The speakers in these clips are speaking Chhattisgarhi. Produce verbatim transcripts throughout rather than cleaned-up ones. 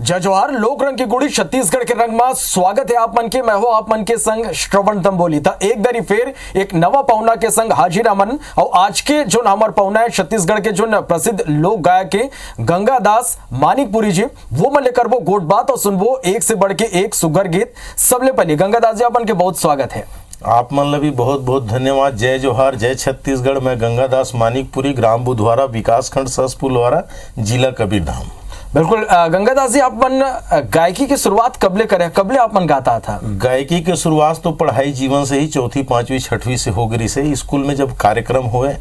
जय जोहार, लोक रंग के गुड़ी छत्तीसगढ़ के रंग मा स्वागत हे आप मन के। मैं हूं आप मन के संग श्रवण तंबोली। त एक दरी फेर एक नवा पौना के संग हाजिर हमन। अउ आज के जो हमर पौना हे छत्तीसगढ़ के जो प्रसिद्ध लोक गायक हे गंगा दास मानिकपुरी जी, वो मन ले करबो गोठ बात अउ सुनबो एक से बढ़ के एक सुघर गीत। सबले पहले गंगा दास जी, आप मन के बहुत स्वागत हे। आप मन ला भी बहुत बहुत धन्यवाद। जय जोहार, जय छत्तीसगढ़। मैं गंगा दास मानिकपुरी, ग्राम बुधवारा, विकासखंड ससपुलवारा, जिला कबीरधाम। बिल्कुल, अ, गंगा दास जी, आप मन, अ, गायकी के शुरुआत कब ले करे, कब ले आप मन गात आत हा? गायकी के शुरुआत तो पढ़ाई जीवन से ही, चौथी, पांचवी, छठवीं से हो गई से। स्कूल में जब कार्यक्रम होए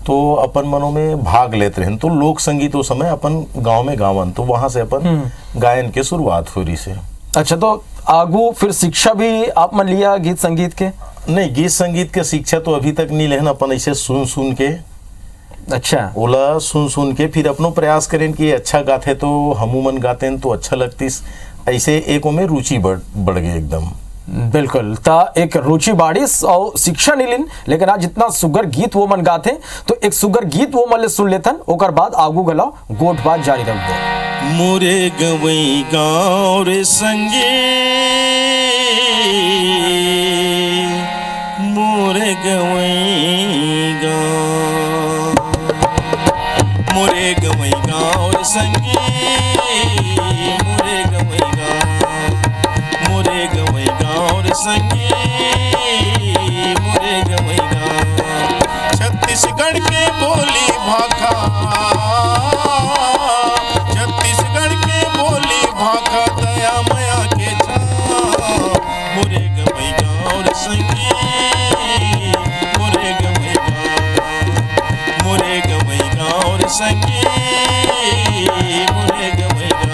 तो अपन मनो में भाग लेत रहन, तो लोक संगीत ओ समय अपन गांव में गावन, तो वहां से अपन हम्म। गायन के शुरुआत हो रही से। अच्छा, तो आगू फिर शिक्षा भी आप मन लिया गीत संगीत के? नहीं, गीत संगीत के शिक्षा तो अभी तक नहीं लेहन, अपन ऐसे सुन सुन के। अच्छा। ओला सुन सुन के फिर अपनो प्रयास करेन कि अच्छा गाथे तो हमू मन गातेन तो अच्छा लगतिस। ऐसे एक ओमे रुचि बढ़, बढ़ गई एकदम। बिल्कुल, त एक रुचि बाढ़िस अउ शिक्षा नहीं लिन, लेकिन आज इतना सुघर गीत वो मन गाथे, तो एक सुघर गीत वो मन ले सुन लेथन, ओकर बाद आगू घलो गोठ बात जारी रखबो। मोरे गवई गाँव रे संगी, मोरे गवई गाँव, मोरे गवई गाँव रे संगी, मोरे गवई गाँव, मोरे गवई गाँव रे संगी, मोरे गवई गाँव। छत्तीसगढ़ के बोली भाखा, छत्तीसगढ़ के बोली भाखा, दया मया के छाँव। मोरे गवई गाँव रे संगी, मोरे गवई गाँव, मोरे गवई गाँव रे संगी, मोरे गवई गाँव।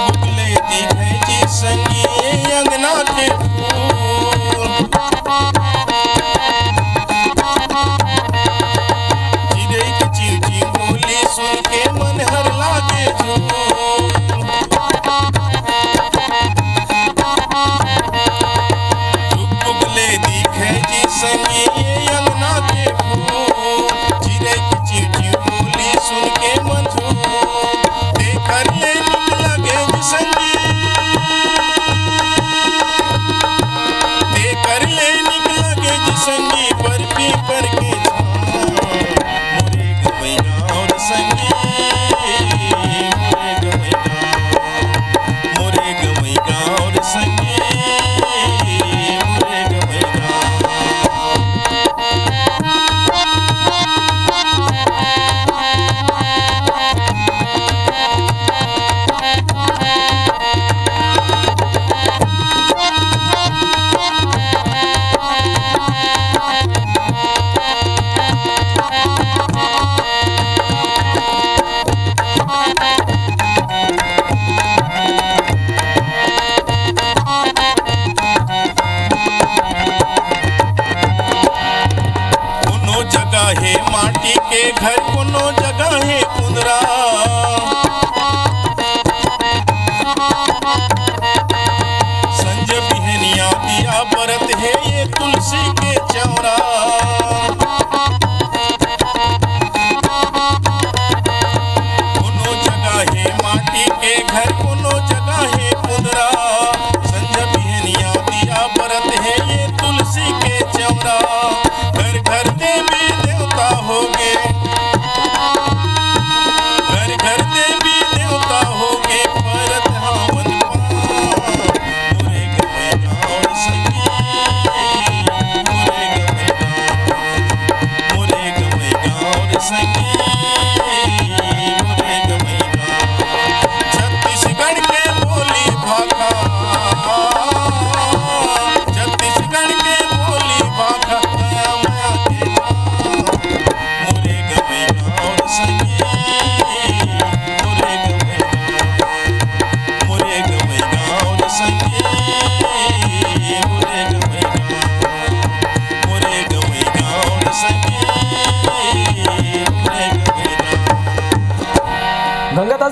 टुकले दिखे जी संगी अंगना के फूल। चिरई के चिरचिर बोली सुन के मन हर लागे झूम। टुकटुक ले दिखे जी संगी ये अंगना के फूल। चिरई के चिरचिर बोली सुन के मन झूम। तेकर ले निक लगे जी संगी, तेकर ले निक लगे जी संगी, बरपी पर के छाँव। मोरे गवई गाँव रे संगी, मोरे गवई गाँव, मोरे गवई गाँव रे संगी, मोरे गवई गाँव। कोनो जगह हे माटी के घर, कोनो जगह हे कुंदरा। संझ बिहनिया दिया बरत हे ये तुलसी के चौरा। कोनो जगह हे माटी के घर, कोनो जगह हे कुंदरा। संझ बिहनिया दिया बरत हे ये तुलसी के चौरा। घर घर देवी देवता होगे, घर घर देवी देवता होगे, परत हावन पाँव। मोरे गवई गाँव रे संगी, मोरे गवई गाँव।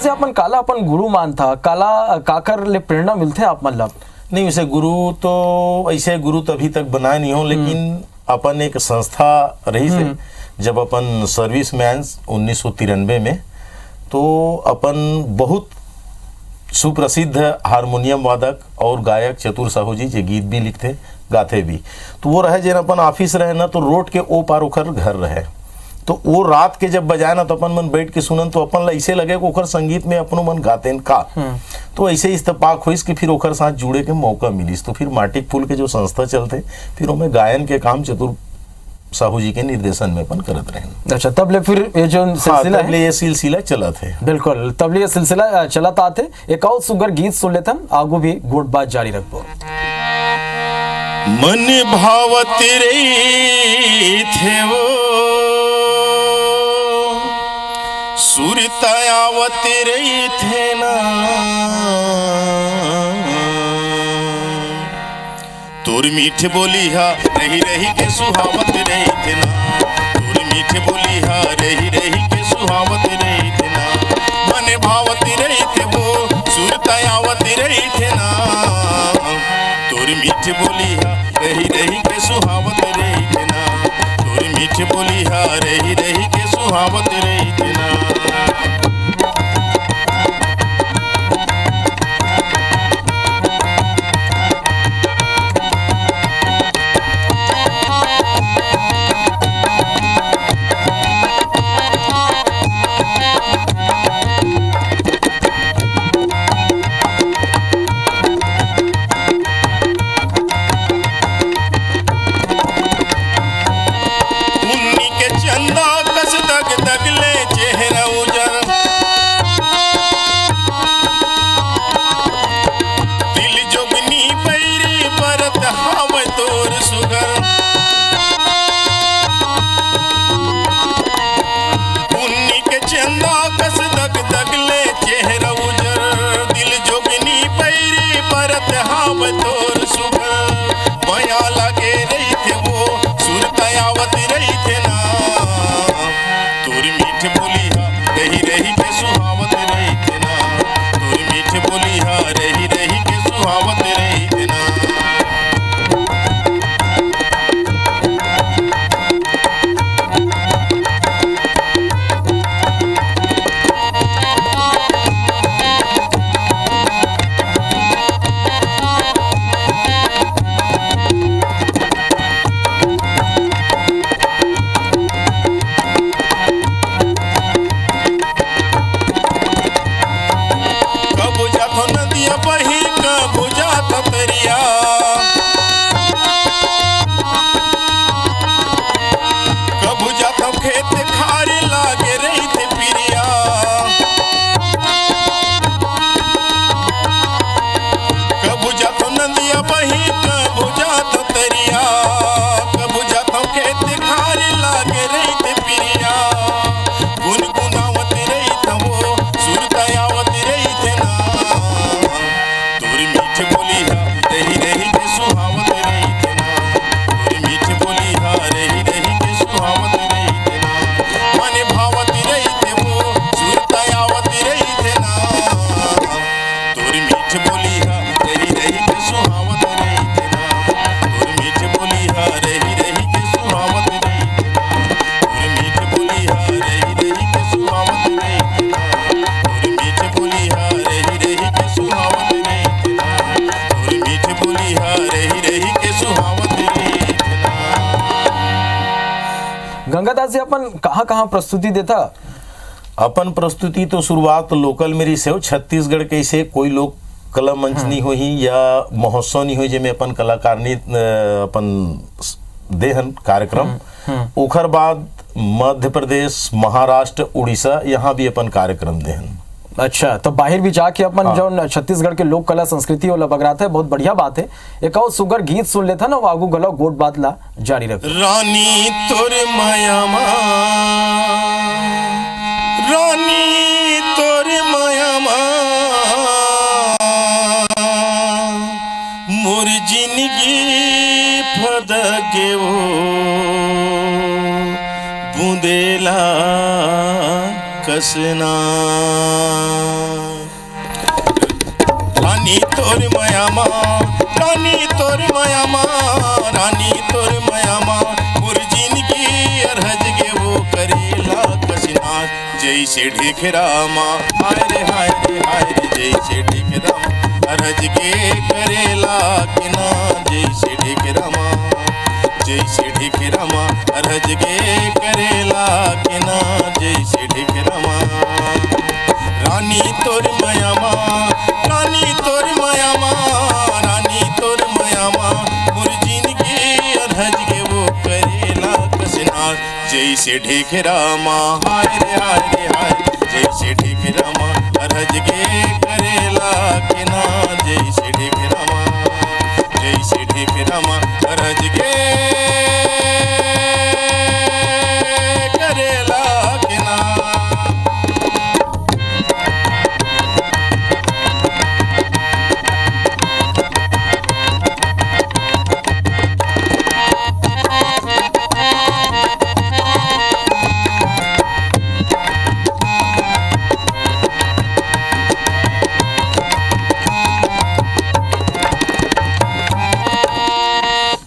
से अपन काला अपन गुरु मानथा, काला, काकर ले प्रेरणा मिलथे आप मन ला? नहीं, वैसे गुरु तो, ऐसे गुरु तो अभी तक बनाए नहीं हो, लेकिन अपन एक संस्था रही से, हम्म। जब अपन सर्विस में आयन उन्नीस सौ तिरानबे में, तो अपन बहुत सुप्रसिद्ध हारमोनियम वादक और गायक चतुर साहू जी, जे गीत भी लिखथे, गाथे भी, तो वो रहे, जेन अपन ऑफिस रहे ना, तो रोड के ओ पार ओखर घर रहे। तो वो रात के जब बजाए ना, तो अपन मन बैठ के सुनन, तो अपन ला ऐसे लगे कि ओखर संगीत में अपनो मन गातेन का। हम्म। तो ऐसे इस्तेफाक होइस कि फिर ओखर साथ जुड़े के मौका मिलिस। तो फिर माटी के फूल के जो संस्था चलथे, फिर ओमे गायन के काम चतुर साहू जी के निर्देशन में अपन करत रहेन। अच्छा, तब ले फिर ये जो हाँ, सिलसिला तब है, ले ये सिलसिला चलत है। बिल्कुल, तब ले ये सिलसिला, अ, चलत आथे। एक और सुगर गीत सुन लेथन, आगू भी गोठ बात जारी रखबो। मन भावत रहिथे वो, सुरता आवत रहिथे ना। तोर मीठ बोली हा रही रही के सुहावत रहिथे ना। तोर मीठ बोली हा रही रही के सुहावत रहिथे ना। मन भावत रहिथे वो, सुरता आवत रहिथे ना। तोर मीठ बोली हा रही रही के सुहावत रहिथे ना। तोर मीठ बोली हा रही रही के सुहावत रहिथे ना। उन्नी के चंदा कस दग दग ले चेहरा उजर। दिल जोगनी बैरी परत हावय तोर सुगर। उन्नी के चंदा कस दग दग ले चेहरा उजर। दिल जोगनी बैरी परत हावय तोर सुगर। मया लगे रहिथे वो, सुरता आवत रहिथे ना। तोर मीठ बोली हा रही रही के सुहावत रहिथे ना। तोर मीठ बोली हा रही रही के सुहावत रहिथे ना। कभू जाथो नदिया बही, कभू जाथो तरिया, कभू जाथो खेत खार लागे रहिथे पिरिया। कभू जाथो नदिया बही, कभू जाथो तरिया, कभू जाथो खेत खार लागे रहिथे पिरिया। गुनगुनावत रहिथो वो, सुरता आवत रहिथे ना। तोर मीठ बोली हा रही रही के सुहावत रहिथे ना। तोर मीठ बोली हा रही रही के सुहावत रहिथे ना। मन भावत रहिथे वो, सुरता आवत रहिथे ना। तोर मीठ बोली हा रही रही के सुहावत रहिथे ना। तोर मीठ बोली हा रही रही के सुहावत रहिथे ना। तोर मीठ बोली हा रही रही के सुहावत रहिथे ना। तोर मीठ बोली हा रही रही के सुहावत रहिथे ना। तोर मीठ बोली हा रही रही के सुहावत रहिथे ना। गंगादास जी, अपन कहाँ-कहाँ प्रस्तुति देथा? अपन प्रस्तुति तो शुरुआत लोकल में रहिसे हो, छत्तीसगढ़ के ऐसे कोई लोक कला मंच हम्म। नहीं होही या महोत्सव नहीं होही, जेमे अपन कलाकार नहीं, अ, अपन स-, देहन कार्यक्रम। हम्म, हम्म। ओखर बाद मध्य प्रदेश, महाराष्ट्र, उड़ीसा, यहाँ भी अपन कार्यक्रम देहन। अच्छा, तो बाहर भी जाके अपन हाँ। जो छत्तीसगढ़ के लोक कला संस्कृति ओला बगरात है, बहुत बढ़िया बात है। एक और सुगर गीत सुन लेथन, आगू घलो गोठ बात ला जारी रख। रानी तोर माया मा, रानी तोर माया मा, मोर जिनगी फदगे वो बुंदेला कसना। रानी तोर मया मा, रानी तोर मया मा, रानी तोर मया मा, मोर जिनगी अरहज गे वो करेला कसना। जैसे ढेखरा मा, हाय रे, हाय रे, हाय रे, जैसे ढेखरा मा, अरहज गे करेला के ना, जैसे ढेखरा मा, जैसे ढेखरा मा, अरहज गे करेला के ना, जैसे ढेखरा मा। रानी तोर मया मा, रानी तोर मया मा, रानी तोर मया मा, मोर जिनगी अरहज गे वो करेला कसना। जैसे ढेखरा मा, हाय रे, हाय रे, हाय रे, जैसे ढेखरा मा, अरहज गे करेला के ना, जैसे ढेखरा मा, जैसे ढेखरा मा, अरहज गे करेला के ना।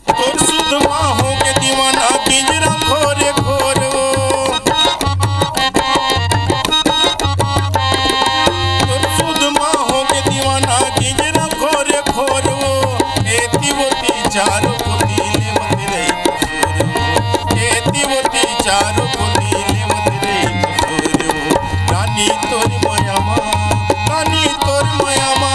तोर सुध मा होके दीवाना, गिंजरा खोरे खोर वो। तोर सुध मा होके दीवाना, गिंजरा खोरे खोर वो। एती ओती चारों कोती लेवत रही कसूर वो। एती ओती चारों कोती लेवत रही कसूर वो। रानी तोर मया मा, रानी तोर मया मा,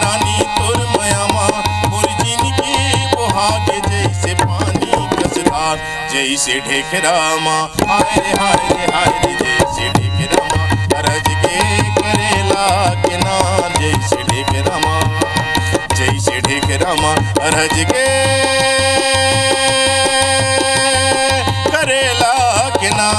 रानी तोर मया मा, मोर जिनगी बोहा गे जैसे पानी कस धार, जैसे ढेखरा मा, हाय रे, हाय रे, हाय रे, जैसे ढेखरा मा, अरहज गे करेला के ना, जैसे ढेखरा मा, जैसे ढेखरा मा, अरहज गे करेला के ना।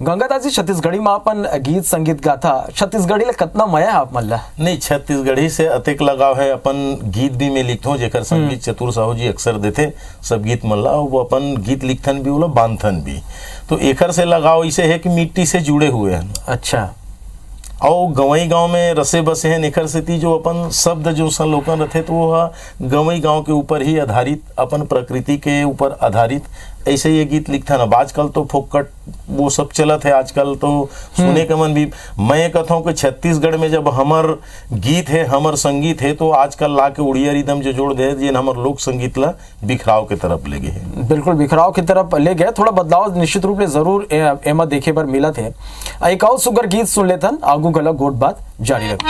गंगादास जी, छत्तीसगढ़ी में अपन गीत संगीत गाथा, छत्तीसगढ़ी ले कतना मया है आप मन ला? नहीं, छत्तीसगढ़ी से अतेक लगाव है। अपन गीत भी मैं लिखथों, जेकर संगीत हम्म। चतुर साहू जी अक्सर देथे, सब गीत मन ला, वो अपन गीत लिखथन भी, ओला बांधथन भी। तो एकर से लगाव इसे है कि मिट्टी से जुड़े हुए हैं। अच्छा। अउ गंवई गांव में रसे बसे हैं, एकर सेती जो अपन शब्द जो संलोकन रथे, तो वो ह गंवई गांव के ऊपर ही आधारित, अपन प्रकृति के ऊपर आधारित ऐसे ये गीत लिखथन। अब आजकल तो फोकट वो सब चलत है, आजकल तो सुने हम्म। के मन भी। मैं ये कहता हूँ कि छत्तीसगढ़ में जब हमर गीत है, हमर संगीत है, तो आजकल ला के उड़िया रिदम जो जोड़ दे, जेन हमर लोक संगीत ला बिखराव के तरफ ले गए हैं। बिल्कुल, बिखराव के तरफ ले गए। थोड़ा बदलाव निश्चित रूप ले जरूर ए-, एमा देखे बर मिलत है। एक अउ सुग्घर गीत सुन लेथन, आगू घला गोठ बात जारी रखबो।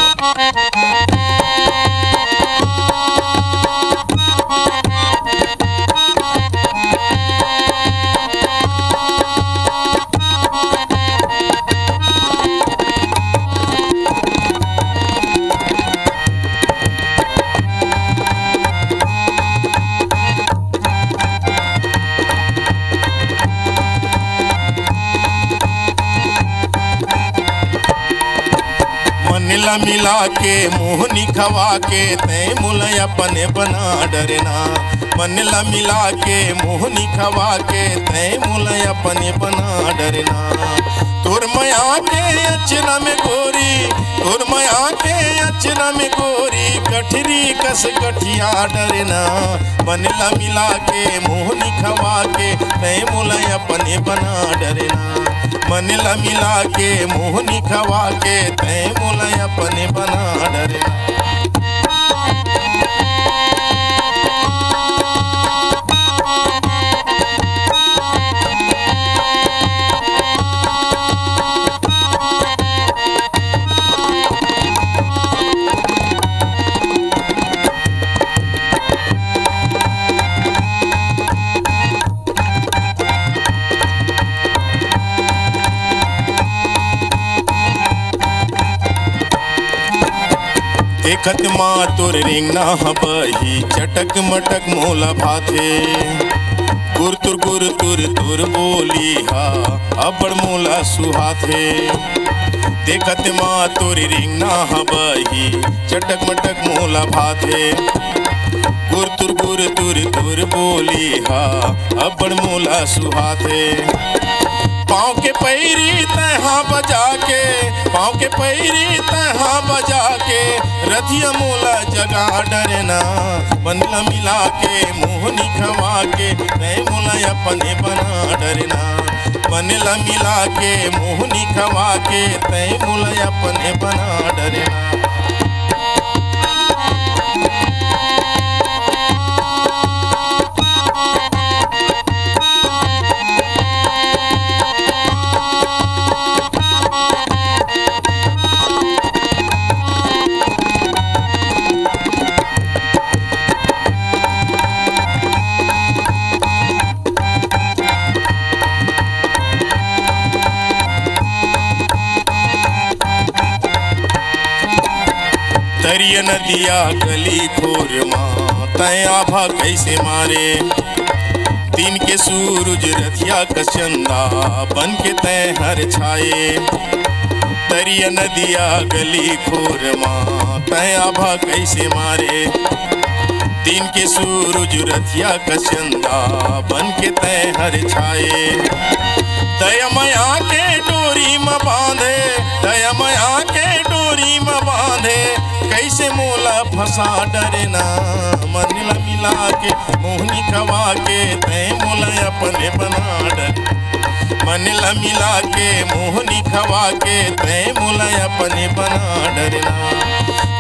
मन ला मिला के, मुंह निखवा के, तैं मोला अपने बना डरना। मन ला मिला के, मुंह निखवा के, तैं मोला अपने बना डरना। तोर मया के अचरा में गोरी, तोर मया के अचरा में गोरी, गठरी कस गठिया डरना। मन ला मिला के, मुंह निखवा के, तैं मोला अपने बना डरना। मन ला मिला के, मुंह निखवा के, तैं मोला अपने बना डरना। देखत मा तोर रेंगना ह बही, चटक मटक मोला भाथे। गुरतुर गुरतुर तोर बोली हा अब्बड़ मोला सुहाथे। देखत मा तोर रिंगना हा बही चटक मटक मोला भाथे। गुरतुर गुरतुर तोर बोली हा अब्बड़ मोला सुहाथे। पाँव के पैरी तैहा बजा के, पाँव के पैरी तैहा बजा के, रतिया मोला जगा डरना। मन ला मिला के मोहनी खवा के, तै मोला अपने बना डरना। मन ला मिला के मोहनी खवा के, तै मोला अपने बना डरना। तरिया नदिया गली खोर मा तै आभा कैसे मारे? दिन के सूरज रथिया कस चंदा बन के तै हर छाए। तरिया नदिया गली खोर मा तै आभा कैसे मारे? दिन के सूरज रथिया कस चंदा बन के तै हर छाए। दया मया के डोरी म बांधे, दया मया के डोरी म बांधे, कैसे मोला फंसा डरना। मन ला मिला के मोहनी खवा के, तै मोला अपने बना डर। मन ला मिला के मोहनी खवा के, तै मोला अपने बना डरना।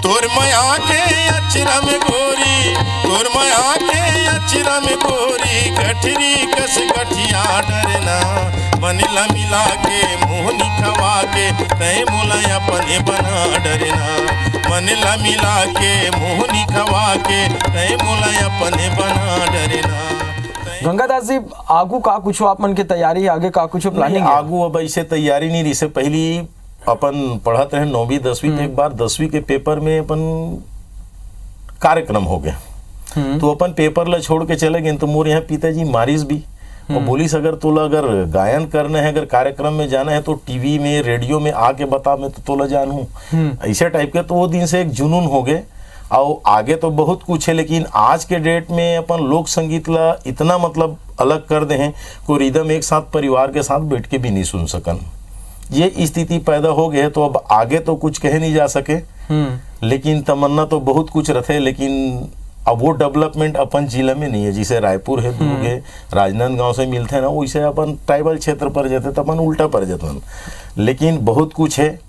तोर मया के अचरा में गोरी, तोर मया के अचरा में गोरी, गठरी कस गठिया डरना। मन ला मिला के मोहनी खवा के, तै मोला अपने बना डरना। मन ला मिला के मोहनी खवा के, तै मोला अपने बना डरना। गंगादास जी, आगू का कुछो आप मन के तैयारी, आगे का कुछो नहीं, planning है? आगू अब ऐसे तैयारी नहीं रहिसे। पहली अपन पढ़त रहे नौवीं दसवीं, तो हम्म। एक बार दसवीं के पेपर में अपन कार्यक्रम हो गए, हम्म। तो अपन पेपर ला छोड़ के चले गए। तो मोर यहाँ पिताजी मारिस भी, और हम्म। बोलिस, "अगर तोला अगर गायन करना है, अगर कार्यक्रम में जाना है, तो टीवी में, रेडियो में आके बता, मैं तो तोला जानू।" हम्म। ऐसे टाइप के। तो वो दिन से एक जुनून हो गए। और आगे तो बहुत कुछ है, लेकिन आज के डेट में अपन लोक संगीत ला इतना, मतलब, अलग कर दे हैं, कोई रिदम एक साथ परिवार के साथ बैठ के भी नहीं सुन सकन। ये स्थिति पैदा हो गई है, तो अब आगे तो कुछ कहे नहीं जा सके। हम्म। लेकिन तमन्ना तो बहुत कुछ रथे, लेकिन अब वो डेवलपमेंट अपन जिला में नहीं है। जैसे रायपुर है, दुर्ग हम्म। है, राजनांदगांव से मिलते हैं ना, वैसे अपन ट्राइबल क्षेत्र पर जाते तो अपन उल्टा पड़ जाते हैं। लेकिन बहुत कुछ है,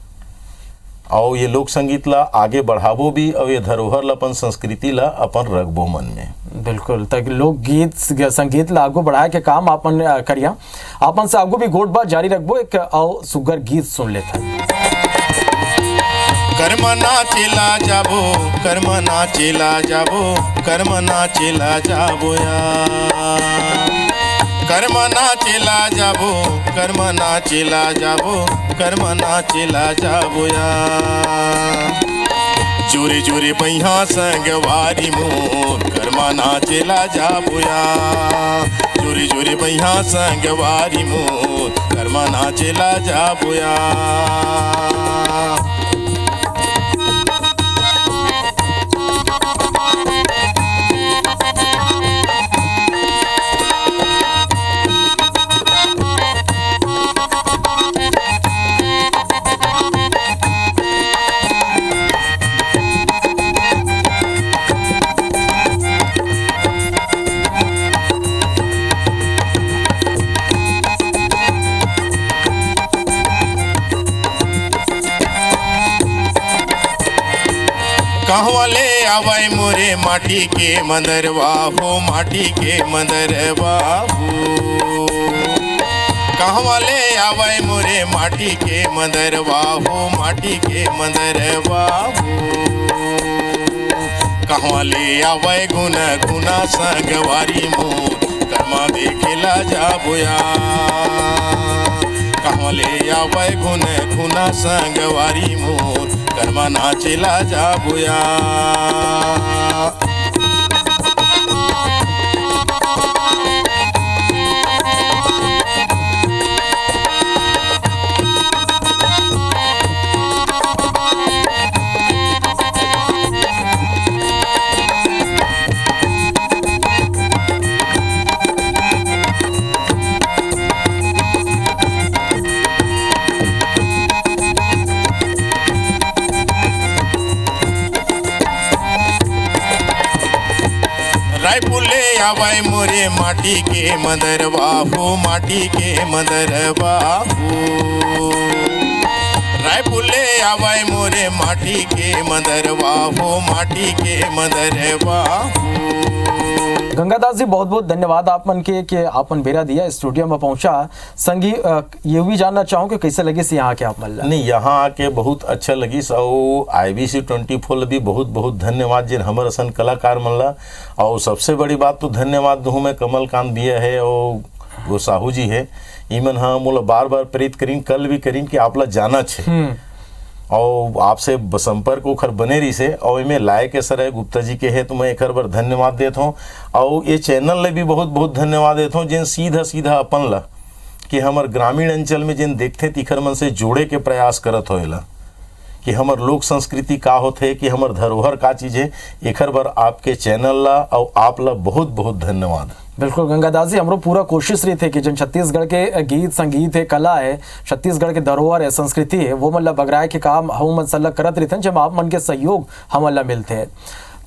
और ये लोक संगीत ला आगे बढ़ाबो भी, और ये धरोहर ला, अपन संस्कृति ला अपन रखबो मन में। बिल्कुल, ताकि लोकगीत, संगीत ला आगू बढ़ाए के काम अपन, अ, करिया। अपन से आगू भी गोठ बात जारी रखबो, एक अउ सुग्घर गीत सुन लेथन। कर्मा नाचे ला जाबो, कर्मा नाचे ला जाबो, कर्मा नाचे ला जाबो या। कर्मा नाचे ला जाबो, कर्मा नाचे ला जाबो, कर्मा नाचे ला जाबो या। जोरे जोरे बइहा संगवारी मोर, कर्मा नाचे ला जाबो या। जोरे जोरे बइहा संगवारी मोर, कर्मा नाचे ला जाबो या। कहवाँ ले आवय मोरे माटी के मंदरवा हो, माटी के मंदरवा हो। कहवाँ ले आवय मोरे माटी के मंदरवा हो, माटी के मंदरवा हो। कहवाँ ले आवय गुन गुना संगवारी मोर, कर्मा देखे ला जाबो या। कहवाँ ले आवय गुन गुना संगवारी मोर, कर्मा नाचे ला जाबो या। रायपुर ले आवय मोरे माटी के मंदरवा हो, माटी के मंदरवा हो। रायपुर ले आवय मोरे माटी के मंदरवा हो, माटी के मंदरवा हो। गंगादास जी, बहुत बहुत धन्यवाद आप मन के कि आप मन बेरा दिया, स्टूडियो में पहुंचा। संगी, अ, ये भी जानना चाहूँ कि कैसे लगिस यहाँ के आप मन ला? नहीं, यहाँ आके बहुत अच्छा लगिस। और आईबीसी ट्वेंटी फोर भी बहुत बहुत धन्यवाद, जिन हमर असन कलाकार मन ला। और सबसे बड़ी बात तो धन्यवाद दूँ मैं कमलकांत भैया है और वो साहू जी है, इमन हा मोला बार बार प्रेरित करीन, कल भी करीन कि आप ला जाना छे। और आपसे ब-, संपर्क ओखर बने रहिसे और एमे लाए के सरय गुप्ता जी के है, तो मैं एकर बर धन्यवाद देत हूँ। और ये चैनल ले भी बहुत बहुत धन्यवाद देत हूँ, जिन सीधा सीधा अपन ला कि हमर ग्रामीण अंचल में जिन देखथे तिखर मन से जोड़े के प्रयास करत हो एला, कि हमर लोक संस्कृति का होथे, कि हमर धरोहर का चीज है, एखर बर आपके चैनल ला और आप ला बहुत बहुत धन्यवाद। बिल्कुल गंगादास जी, हमरो पूरा कोशिश रहिथे कि जन छत्तीसगढ़ के गीत संगीत है, कला है, छत्तीसगढ़ के धरोहर है, संस्कृति है, वो मन ला बगराए के काम हम मन सल्लग करत रहिथन, जब आप मन के सहयोग हमन ला मिलथे।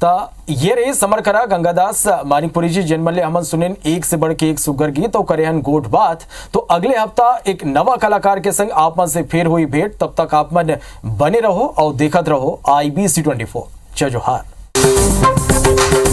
त ये रहिस हमर करा गंगादास मानिकपुरी जी, जेन मन ले हमन सुनेन एक से बढ़ के एक सुग्घर गीत और करे हन गोठ बात। तो अगले हफ्ता एक नवा कलाकार के संग आप मन से फिर होही भेंट। तब तक आप मन बने रहो और देखत रहो आईबीसी ट्वेंटी फोर। जय जोहार।